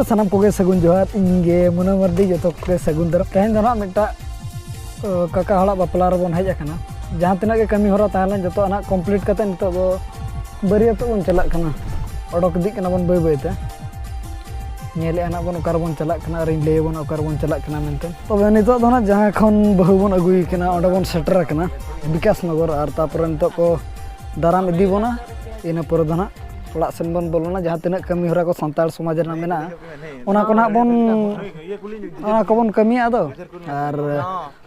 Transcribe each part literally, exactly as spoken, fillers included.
ᱥᱟᱱᱟᱢ ᱠᱚᱜᱮ ᱥᱟᱹᱜᱩᱱ ᱡᱚᱦᱟᱨ᱾ ᱤᱧ ᱜᱮ ᱢᱩᱱᱟ ᱢᱟᱨᱰᱤ, ᱡᱚᱛᱚ ᱠᱚᱜᱮ ᱥᱟᱹᱜᱩᱱ ᱫᱟᱨᱟᱢ᱾ ᱛᱮᱦᱮᱧ ᱫᱚ ᱱᱟᱦᱟᱜ ᱢᱤᱫᱴᱟᱜ, ᱚ, ᱠᱟᱠᱟ ᱦᱚᱲᱟᱜ ᱵᱟᱯᱞᱟ ᱨᱮᱵᱚᱱ ᱦᱮᱡ ᱟᱠᱟᱱᱟ᱾ ᱡᱟᱦᱟᱸ ᱛᱤᱱᱟᱹᱜ ᱜᱮ ᱠᱟᱹᱢᱤ ᱦᱚᱨᱟ ᱛᱟᱦᱮᱸ ᱞᱮᱱ, ᱡᱚᱛᱚ ᱱᱟᱦᱟᱜ complete ᱠᱟᱛᱮ ᱱᱤᱛᱚᱜ ᱫᱚ ᱵᱟᱹᱨᱭᱟᱹᱛᱚᱜ ᱵᱚᱱ ᱪᱟᱞᱟᱜ ᱠᱟᱱᱟ᱾ ᱚᱰᱚᱠ ᱤᱫᱤᱜ ᱠᱟᱱᱟ ᱵᱚᱱ ᱵᱟᱹᱭ ᱵᱟᱹᱭ ᱛᱮ᱾ ᱧᱮᱞᱮᱜᱼᱟ ᱱᱟᱦᱟᱜ ᱵᱚᱱ ᱚᱠᱟ ᱨᱮᱵᱚᱱ ᱪᱟᱞᱟᱜ ᱠᱟᱱᱟ, ᱟᱨᱤᱧ ᱞᱟᱹᱭ ᱟᱵᱚᱱᱟ ᱚᱠᱟ ᱨᱮᱵᱚᱱ ᱪᱟᱞᱟᱜ ᱠᱟᱱᱟ ᱢᱮᱱᱛᱮ᱾ ᱛᱚᱵᱮ ᱱᱤᱛᱚᱜ ᱫᱚ ᱱᱟᱦᱟᱜ ᱡᱟᱦᱟᱸ ᱠᱷᱚᱱ ᱵᱟᱹᱦᱩ ᱵᱚᱱ ᱟᱹᱜᱩᱭᱮ ᱠᱟᱱᱟ, ᱚᱸᱰᱮ ᱵᱚᱱ ᱥᱮᱴᱮᱨ ᱟᱠᱟᱱᱟ ᱵᱤᱠᱟᱥ ᱱᱚᱜᱚᱨ, ᱟᱨ ᱛᱟᱨᱯᱚᱨᱮ ᱱᱤᱛᱚᱜ ᱠᱚ ᱫᱟᱨᱟᱢ ᱤᱫᱤ ᱵᱚᱱᱟ᱾ ᱤᱱᱟᱹ ᱯᱚᱨᱮ ᱫᱚ ᱱᱟᱦᱟᱜ ᱚᱲᱟᱜ ᱥᱮᱱ ᱵᱚᱱ ᱵᱚᱞᱚᱱᱟ᱾ ᱡᱟᱦᱟᱸ ᱛᱤᱱᱟᱹᱜ ᱠᱟᱹᱢᱤ ᱦᱚᱨᱟ ᱠᱚ ᱥᱟᱱᱛᱟᱲ ᱥᱚᱢᱟᱡᱽ ᱨᱮᱱᱟᱜ ᱢᱮᱱᱟᱜᱼᱟ, ᱚᱱᱟ ᱠᱚ ᱱᱟᱦᱟᱜ ᱵᱚᱱ, ᱚᱱᱟ ᱠᱚᱵᱚᱱ ᱠᱟᱹᱢᱤᱭᱟ ᱟᱫᱚ᱾ ᱟᱨ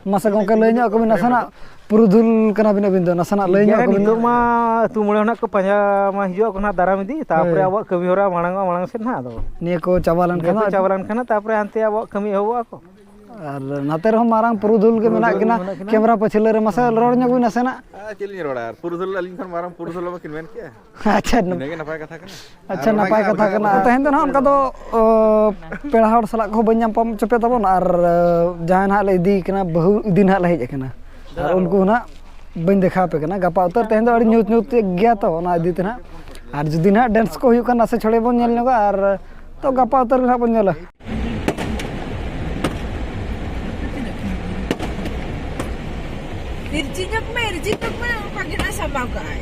ᱢᱟᱥᱮ ᱜᱚᱢᱠᱮ, ᱞᱟᱹᱭ ᱧᱚᱜ ᱟᱠᱚ ᱵᱤᱱ, ᱱᱟᱥᱮᱱᱟᱜ ᱯᱩᱨᱩᱫᱷᱩᱞ ᱠᱟᱱᱟ ᱵᱤᱱ ᱟᱹᱵᱤᱱ ᱫᱚ, ᱱᱟᱥᱮᱱᱟᱜ ᱞᱟᱹᱭ ᱧᱚᱜ ᱟᱠᱚ ᱵᱤᱱ᱾ ᱱᱤᱛᱚᱜ ᱢᱟ ᱟᱹᱛᱩ ᱢᱚᱬᱮ ᱦᱚᱲ ᱱᱟᱜ ᱠᱚ ᱯᱟᱸᱡᱟ ᱢᱟ ᱦᱤᱡᱩᱜ ᱟᱠᱚ ᱱᱟᱦᱟᱜ, ᱫᱟᱨᱟᱢ ᱤᱫᱤ, ᱛᱟᱨᱯᱚᱨᱮ ᱦᱳᱭ᱾ ᱟᱵᱚᱣᱟᱜ ᱠᱟᱹᱢᱤ ᱦᱚᱨᱟ ᱢᱟᱲᱟᱝᱚᱜᱼᱟ ᱢᱟᱲᱟᱝ ᱥᱮᱫ ᱱᱟᱦᱟᱜ᱾ ᱟᱫᱚ ᱱᱤᱭᱟᱹ ᱠᱚ ᱪᱟᱵᱟ ᱞᱮᱱᱠᱷᱟᱱ ᱱᱤᱭᱟᱹ ᱠᱚ ᱫᱚ ᱪᱟᱵᱟ ᱞᱮᱱᱠᱷᱟᱱ ᱛᱟᱨᱯᱚᱨᱮ ᱦᱟᱱᱛᱮ ᱟᱵᱚᱣᱟᱜ ᱠᱟᱹᱢᱤ ᱮᱦᱚᱵᱚᱜᱼᱟ ᱠᱚ᱾ ᱟᱨ ᱱᱟᱛᱮ ᱨᱮᱦᱚᱸ ᱢᱟᱨᱟᱝ ᱯᱩᱨᱩᱫᱷᱩᱞ ᱜᱮ ᱯᱩᱨᱩᱫᱷᱩᱞ ᱢᱮᱱᱟᱜ ᱜᱮ ᱠᱤᱱᱟ, ᱢᱮᱱᱟᱜ ᱠᱤᱱᱟ᱾ ᱠᱮᱢᱨᱟ ᱯᱟᱹᱪᱷᱞᱟᱹ ᱨᱮ ᱢᱟᱥᱮ ᱨᱚᱲ ᱧᱚᱜ ᱵᱤᱱ ᱱᱟᱥᱮᱱᱟᱜ᱾ ᱟᱨ ᱪᱮᱫ ᱞᱤᱧ ᱨᱚᱲᱟ, ᱟᱨ ᱯᱩᱨᱩᱫᱷᱩᱞ ᱟᱹᱞᱤᱧ ᱠᱷᱚᱱ ᱢᱟᱨᱟᱝ ᱯᱩᱨᱩᱫᱷᱩᱞ ᱵᱟᱹᱠᱤᱱ ᱢᱮᱱ ᱠᱮᱜᱼᱟ᱾ ᱟᱪᱪᱷᱟ, ᱟᱨ ᱱᱟᱯᱟᱭ ᱚᱱᱟᱜᱮ ᱠᱟᱛᱷᱟ ᱱᱟᱯᱟᱭ ᱠᱟᱱᱟ᱾ ᱠᱟᱛᱷᱟ ᱠᱟᱱᱟ᱾ ᱛᱮᱦᱮᱧ ᱫᱚ ᱱᱟᱦᱟᱜ ᱚᱱᱠᱟ ᱫᱚ, ᱚ, ᱯᱮᱲᱟ ᱦᱚᱲ ᱥᱟᱞᱟᱜ ᱠᱚᱦᱚᱸ ᱵᱟᱹᱧ ᱧᱟᱯᱟᱢ ᱦᱚᱪᱚ ᱯᱮ ᱛᱟᱵᱚᱱ, ᱟᱨ, ᱚ, ᱡᱟᱦᱟᱸᱭ ᱱᱟᱦᱟᱜ ᱞᱮ ᱤᱫᱤᱭᱮ ᱠᱟᱱᱟ, ᱵᱟᱹᱦᱩ ᱤᱫᱤ ᱱᱟᱦᱟᱜ ᱞᱮ ᱦᱮᱡ ᱟᱠᱟᱱᱟ᱾ ᱟᱨ ᱩᱱᱠᱩ ᱱᱟᱦᱟᱜ ᱵᱟᱹᱧ ᱫᱮᱠᱷᱟᱣ ᱟᱯᱮ ᱠᱟᱱᱟ᱾ ᱜᱟᱯᱟ ᱩᱛᱟᱹᱨ, ᱛᱮᱦᱮᱧ ᱫᱚ ᱟᱹᱰᱤ ᱧᱩᱛ ᱧᱩᱛ ᱜᱮᱭᱟ ᱛᱚ, ᱚᱱᱟ ᱤᱫᱤ ᱛᱮ ᱱᱟᱦᱟᱜ᱾ ᱟᱨ ᱡᱩᱫᱤ ᱱᱟᱦᱟᱜ dance ᱠᱚ ᱦᱩᱭᱩᱜ ᱠᱷᱟᱱ, ᱱᱟᱥᱮ ᱪᱷᱚᱲᱮ ᱵᱚᱱ ᱧᱮᱞ ᱧᱚᱜᱟ, ᱟᱨ ᱛᱚ ᱜᱟᱯᱟ ᱩᱛᱟᱹᱨ ᱜᱮ ᱱᱟᱦᱟᱜ ᱵᱚᱱ ᱧᱮᱞᱟ᱾ ᱤᱨᱪᱤ ᱧᱚᱜ ᱢᱮ, ᱤᱨᱪᱤ ᱧᱚᱜ ᱢᱮ, ᱚᱱᱠᱟ ᱜᱮ ᱱᱟᱜ ᱥᱟᱢᱵᱟᱣ ᱠᱟᱜᱼᱟᱭ᱾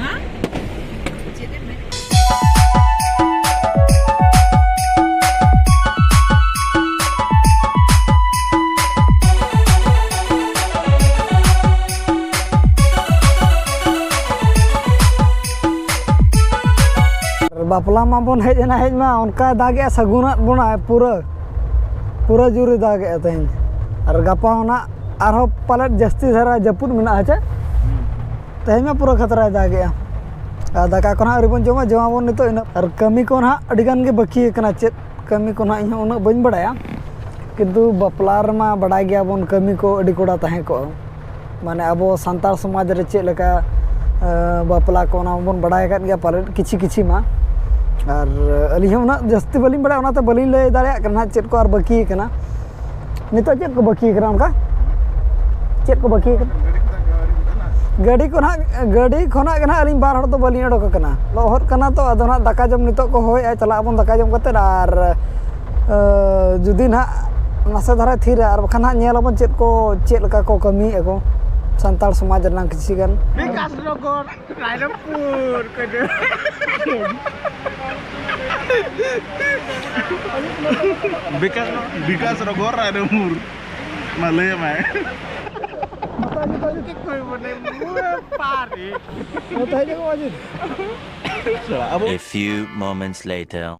ᱦᱮᱸ? ᱪᱮᱫ ᱮᱢ ᱢᱮᱱ? ᱵᱟᱯᱞᱟ ᱢᱟᱵᱚᱱ ᱦᱮᱡ ᱮᱱᱟ, ᱦᱮᱡ ᱢᱟ ᱚᱱᱠᱟᱭ ᱫᱟᱜᱮᱜᱼᱟ, ᱥᱟᱹᱜᱩᱱᱟᱫ ᱵᱚᱱᱟᱭ ᱯᱩᱨᱟᱹ, ᱯᱩᱨᱟᱹ ᱡᱳᱨᱮ ᱫᱟᱜᱮᱜᱼᱟ ᱛᱮᱦᱮᱧ᱾ ᱟᱨ ᱜᱟᱯᱟ ᱦᱚᱸ ᱱᱟᱜ ᱟᱨᱦᱚᱸ ᱯᱟᱞᱮᱫ ᱡᱟᱹᱥᱛᱤ ᱫᱷᱟᱨᱟ ᱡᱟᱹᱯᱩᱫ ᱢᱮᱱᱟᱜᱼᱟ ᱪᱮ? ᱛᱮᱦᱮᱧ ᱢᱟ ᱯᱩᱨᱟᱹ ᱠᱷᱟᱛᱨᱟᱭ ᱫᱟᱜᱮᱜᱼᱟ᱾ ᱟᱨ ᱫᱟᱠᱟ ᱠᱚ ᱱᱟᱜ ᱟᱹᱣᱨᱤ ᱵᱚᱱ ᱡᱚᱢᱟ, ᱡᱚᱢᱟᱵᱚᱱ ᱱᱤᱛᱚᱜ ᱤᱱᱟᱹ᱾ ᱟᱨ ᱠᱟᱹᱢᱤ ᱠᱚ ᱱᱟᱜ ᱟᱹᱰᱤ ᱜᱟᱱ ᱜᱮ ᱵᱟᱹᱠᱤ ᱟᱠᱟᱱᱟ, ᱪᱮᱫ ᱠᱟᱹᱢᱤ ᱠᱚ ᱱᱟᱜ ᱤᱧ ᱦᱚᱸ ᱩᱱᱟᱹᱜ ᱵᱟᱹᱧ ᱵᱟᱲᱟᱭᱟ, ᱠᱤᱱᱛᱩ ᱵᱟᱯᱞᱟ ᱨᱮᱢᱟ ᱵᱟᱰᱟᱭ ᱜᱮᱭᱟᱵᱚᱱ ᱠᱟᱹᱢᱤ ᱠᱚ ᱟᱹᱰᱤ ᱠᱚᱲᱟ ᱛᱟᱦᱮᱸ ᱠᱚᱜᱼᱟ᱾ ᱢᱟᱱᱮ ᱟᱵᱚ ᱥᱟᱱᱛᱟᱲ ᱥᱚᱢᱟᱡᱽ ᱨᱮ ᱪᱮᱫ ᱞᱮᱠᱟ, ᱮ, ᱵᱟᱯᱞᱟ ᱠᱚ, ᱚᱱᱟ ᱢᱟᱵᱚᱱ ᱵᱟᱰᱟᱭ ᱟᱠᱟᱫ ᱜᱮᱭᱟ ᱯᱟᱞᱮᱫ ᱠᱤᱪᱷᱤ ᱠᱤᱪᱷᱤ ᱢᱟ᱾ ᱟᱨ ᱟᱹᱞᱤᱧ ᱦᱚᱸ ᱩᱱᱟᱹᱜ ᱡᱟᱹᱥᱛᱤ ᱵᱟᱹᱞᱤᱧ ᱵᱟᱲᱟᱭᱟ, ᱚᱱᱟᱛᱮ ᱵᱟᱹᱞᱤᱧ ᱞᱟᱹᱭ ᱫᱟᱲᱮᱭᱟᱜ ᱠᱟᱱᱟ ᱦᱟᱸᱜ ᱪᱮᱫ ᱠᱚ ᱟᱨ ᱵᱟᱹᱠᱤ ᱟᱠᱟᱱᱟ᱾ ᱱᱤᱛᱚᱜ ᱪᱮᱫ ᱠᱚ ᱵᱟᱹᱠᱤ ᱟᱠᱟᱱᱟ ᱚᱱᱠᱟ? ᱪᱮᱫ ᱠᱚ ᱵᱟᱹᱠᱤ ᱟᱠᱟᱱᱟ? ᱜᱟᱹᱰᱤ ᱠᱚ ᱱᱟᱦᱟᱜ, ᱜᱟᱹᱰᱤ ᱠᱷᱚᱱᱟᱜ ᱜᱮ ᱱᱟᱦᱟᱜ ᱟᱹᱞᱤᱧ ᱵᱟᱨ ᱦᱚᱲ ᱫᱚ ᱵᱟᱹᱞᱤᱧ ᱚᱰᱚᱠ ᱟᱠᱟᱱᱟ᱾ ᱞᱚᱦᱚᱫ ᱠᱟᱱᱟ ᱛᱚ, ᱟᱫᱚ ᱱᱟᱦᱟᱜ ᱫᱟᱠᱟ ᱡᱚᱢ ᱱᱤᱛᱚᱜ ᱠᱚ ᱦᱚᱦᱚᱭᱮᱫᱼᱟ, ᱪᱟᱞᱟᱜ ᱟᱵᱚᱱ ᱫᱟᱠᱟ ᱡᱚᱢ ᱠᱟᱛᱮᱫ᱾ ᱟᱨ ᱡᱩᱫᱤ ᱱᱟᱦᱟᱜ ᱱᱟᱥᱮ ᱫᱷᱟᱨᱟᱭ ᱛᱷᱤᱨᱟ, ᱟᱨ ᱵᱟᱠᱷᱟᱱ ᱦᱟᱸᱜ ᱧᱮᱞ ᱟᱵᱚᱱ ᱪᱮᱫ ᱠᱚ, ᱪᱮᱫ ᱞᱮᱠᱟ ᱠᱚ ᱠᱟᱹᱢᱤᱭᱮᱫᱼᱟ ᱠᱚ ᱥᱟᱱᱛᱟᱲ ᱥᱚᱢᱟᱡᱽ ᱨᱮᱱᱟᱜ ᱠᱤᱪᱷᱤ ᱜᱟᱱ᱾ ᱵᱤᱠᱟᱥ ᱱᱚᱜᱚᱨ, ᱨᱟᱭᱨᱚᱝᱯᱩᱨ ᱠᱚᱫᱚ᱾ ᱵᱤᱠᱟᱥ, ᱵᱤᱠᱟᱥ ᱱᱚᱜᱚᱨ, ᱨᱟᱭᱨᱚᱝᱯᱩᱨ᱾ ᱢᱟ ᱞᱟᱹᱭ ᱢᱮ᱾ ᱪᱮᱫ ᱠᱚ ᱢᱟᱱᱮ ᱢᱩᱨᱟᱹ ᱯᱟᱨᱮ᱾ ᱟᱵᱚ A few moments later.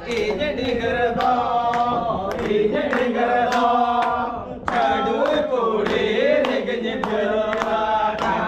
ᱤᱧ ᱰᱤᱝᱜᱟᱹᱨ ᱫᱚ, ᱤᱧ ᱰᱤᱝᱜᱟᱹᱨ ᱫᱚ, ᱪᱷᱟᱹᱰᱩᱭ ᱠᱩᱲᱤ ᱨᱮᱜᱮᱧ ᱵᱷᱩᱞᱟᱹᱣ ᱟᱠᱟᱱᱟ᱾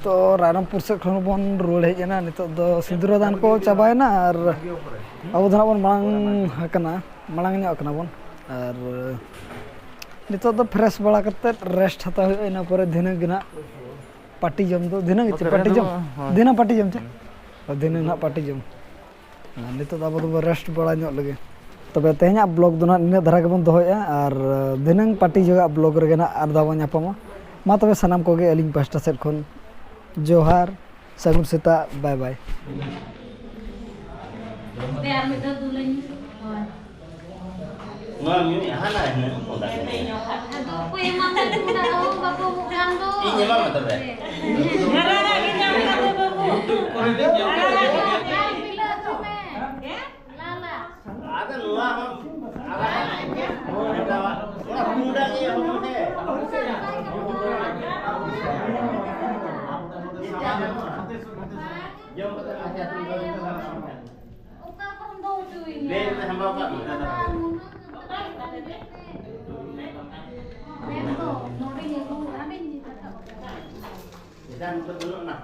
ᱛᱚ ᱨᱟᱭᱨᱚᱝᱯᱩᱨ ᱥᱮᱫ ᱠᱷᱚᱱ ᱵᱚᱱ ᱨᱩᱣᱟᱹᱲ ᱦᱮᱡ ᱮᱱᱟ᱾ ᱱᱤᱛᱚᱜ ᱫᱚ ᱥᱤᱸᱫᱽᱨᱟᱹ ᱫᱟᱱ ᱠᱚ ᱪᱟᱵᱟᱭᱮᱱᱟ ᱟᱨ ᱟᱵᱚ ᱫᱚ ᱱᱟᱜ ᱵᱚᱱ ᱢᱟᱲᱟᱝ ᱟᱠᱟᱱᱟ, ᱢᱟᱲᱟᱝ ᱧᱚᱜ ᱟᱠᱟᱱᱟ ᱵᱚᱱ᱾ ᱟᱨ ᱱᱤᱛᱚᱜ ᱫᱚ ᱯᱷᱨᱮᱥ ᱵᱟᱲᱟ ᱠᱟᱛᱮᱫ ᱨᱮᱥᱴ ᱦᱟᱛᱟᱣ ᱦᱩᱭᱩᱜᱼᱟ, ᱤᱱᱟᱹ ᱯᱚᱨᱮ ᱫᱷᱤᱱᱟᱹᱝ ᱜᱮ ᱱᱟᱜ ᱯᱟᱨᱴᱤ ᱡᱚᱢ ᱫᱚ᱾ ᱫᱷᱤᱱᱟᱹᱝ ᱜᱮ ᱪᱮᱫ ᱯᱟᱨᱴᱤ ᱡᱚᱢ? ᱦᱳᱭ᱾ ᱫᱷᱤᱱᱟᱹᱝ ᱯᱟᱨᱴᱤ ᱡᱚᱢ ᱪᱮᱫ? ᱫᱷᱤᱱᱟᱹᱝ ᱱᱟᱜ ᱯᱟᱨᱴᱤ ᱡᱚᱢ᱾ ᱟᱨ ᱱᱤᱛᱚᱜ ᱫᱚ ᱟᱵᱚ ᱫᱚᱵᱚ ᱨᱮᱥᱴ ᱵᱟᱲᱟ ᱧᱚᱜ ᱞᱮᱜᱮ᱾ ᱛᱚᱵᱮ ᱛᱮᱦᱮᱧᱟᱜ ᱵᱞᱚᱜ ᱫᱚ ᱱᱟᱜ ᱱᱤᱱᱟᱹᱜ ᱫᱷᱟᱨᱟ ᱜᱮᱵᱚᱱ ᱫᱚᱦᱚᱭᱮᱫᱼᱟ, ᱟᱨ ᱫᱷᱤᱱᱟᱹᱝ ᱯᱟᱨᱴᱤ ᱡᱚᱜᱟᱜ ᱵᱞᱚᱜ ᱨᱮᱜᱮ ᱱᱟᱜ ᱟᱨ ᱫᱷᱟᱣ ᱵᱚᱱ ᱧᱟᱯᱟᱢᱟ᱾ ᱢᱟ ᱛᱚᱵᱮ ᱥᱟᱱᱟᱢ ᱠᱚᱜᱮ ᱟᱹᱞᱤᱧ ᱯᱟᱥᱴᱟ ᱥᱮᱫ ᱠᱷᱚᱱ ᱡᱚᱦᱟᱨ, ᱥᱟᱹᱜᱩᱱ ᱥᱮᱛᱟᱜ, ᱵᱟᱭ ᱵᱟᱭ᱾ ᱦᱟᱯᱮ ᱟᱨ ᱢᱤᱫ ᱫᱷᱟᱣ ᱫᱩᱞᱟᱹᱧ ᱢᱮ᱾ ᱦᱳᱭ᱾ ᱱᱚᱣᱟ ᱧᱩᱭ ᱦᱟᱱᱟ ᱦᱤᱱᱟᱹ ᱠᱚᱸᱰᱟ ᱠᱚ᱾ ᱟᱫᱚ ᱚᱠᱚᱭ ᱮᱢᱟᱢ ᱠᱟᱱᱟ? ᱚ, ᱵᱟᱠᱚ ᱮᱢᱚᱜ ᱠᱟᱱ ᱫᱚ᱾ ᱤᱧ ᱮᱢᱟᱢᱟ ᱛᱚᱵᱮ᱾ ᱦᱟᱨᱟ ᱨᱟᱜᱤ ᱧᱟᱢ ᱠᱟᱫᱮ ᱵᱟᱹᱵᱩ᱾ ᱧᱮᱞ ᱢᱤᱞᱟᱹᱣ ᱟᱠᱚ ᱢᱮ᱾ ᱞᱟᱞᱟ᱾ ᱟᱫᱚ ᱱᱚᱣᱟ ᱦᱚᱸ ᱟᱨᱟᱜ ᱦᱚᱸ ᱦᱟᱛᱟᱣᱟ᱾ ᱚᱱᱟ ᱯᱩᱸᱰᱟᱜ ᱜᱮ ᱦᱚᱯᱚᱱ ᱛᱮ᱾ ᱡᱚᱢ ᱠᱟᱛᱮ ᱟᱪᱪᱷᱟ, ᱛᱩᱢ ᱫᱚ ᱱᱤᱛᱚᱜ ᱫᱚ ᱚᱠᱟ ᱠᱷᱚᱱ ᱫᱚ ᱦᱚᱪᱚᱭᱤᱧᱟ? ᱵᱮᱜᱽ ᱨᱮ ᱦᱟᱸᱰᱟ ᱠᱟᱜ ᱢᱮ᱾ ᱵᱮᱜᱽ ᱫᱚ ᱱᱚᱰᱮᱧ ᱟᱹᱜᱩ ᱟᱠᱟᱫᱟ, ᱦᱟᱸᱰᱮᱧ ᱤᱫᱤ ᱠᱟᱜᱼᱟ᱾ ᱮᱴᱟᱜ ᱱᱤᱛᱚᱜ ᱵᱟᱹᱱᱩᱜ ᱟᱱᱟ?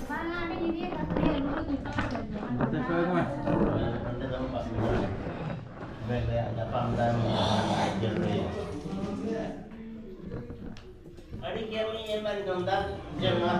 ᱵᱟᱝᱟ, ᱦᱟᱸᱰᱮᱧ ᱤᱫᱤ ᱟᱠᱟᱫᱟ, ᱦᱟᱸᱰᱮ ᱟᱹᱞᱩ ᱨᱮ ᱡᱚᱛᱚ ᱠᱚ ᱡᱚᱢᱟ᱾ ᱱᱚᱰᱮ ᱫᱚᱦᱚ ᱠᱟᱜ ᱢᱮ᱾ ᱵᱮᱜᱽ ᱨᱮᱭᱟᱜ ᱧᱟᱯᱟᱢ ᱫᱟᱭ ᱢᱚᱱᱮ ᱦᱚᱭ ᱡᱟᱹᱨᱩᱲ ᱨᱮ᱾ ᱟᱹᱰᱤ ᱜᱮ ᱩᱱᱤ ᱧᱮᱞ ᱵᱟᱭ ᱡᱚᱢ ᱮᱫᱟ, ᱡᱮ ᱱᱚᱣᱟ